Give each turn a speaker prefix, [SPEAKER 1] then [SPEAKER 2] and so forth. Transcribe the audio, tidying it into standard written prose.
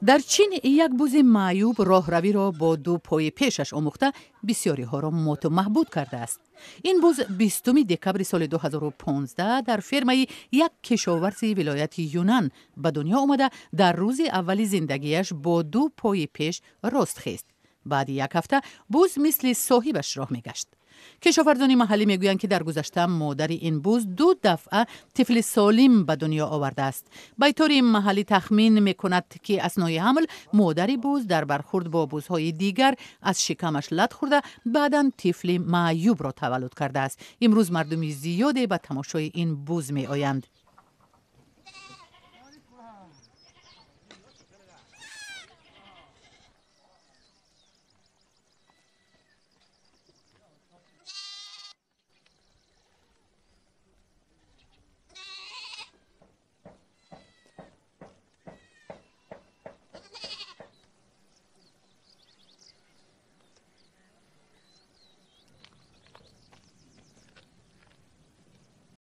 [SPEAKER 1] Дар Чин як бузи маъюб роҳравиро бо ду пои пешаш омӯхта, бисёриҳоро моту маҳбут кардааст. Ин буз 20 декабри соли 2015 дар фермаи як кишоварзи вилояти Юнан ба дунё омада, дар рӯзи аввали зиндагиаш бо ду пои пеш рост хест. Баъди як ҳафта буз мисли соҳибаш роҳ мегашт. Кишоварзони маҳаллӣ мегӯянд, ки дар гузашта модари ин буз ду дафъа тифли солим ба дунё овардааст. Байтори маҳаллӣ тахмин мекунад, ки аснои ҳамл модари буз дар бархурд бо бузҳои дигар аз шикамаш лат хӯрда, баъдан тифли маъюбро таваллуд кардааст. Имрӯз мардуми зиёде ба тамошои ин буз меоянд.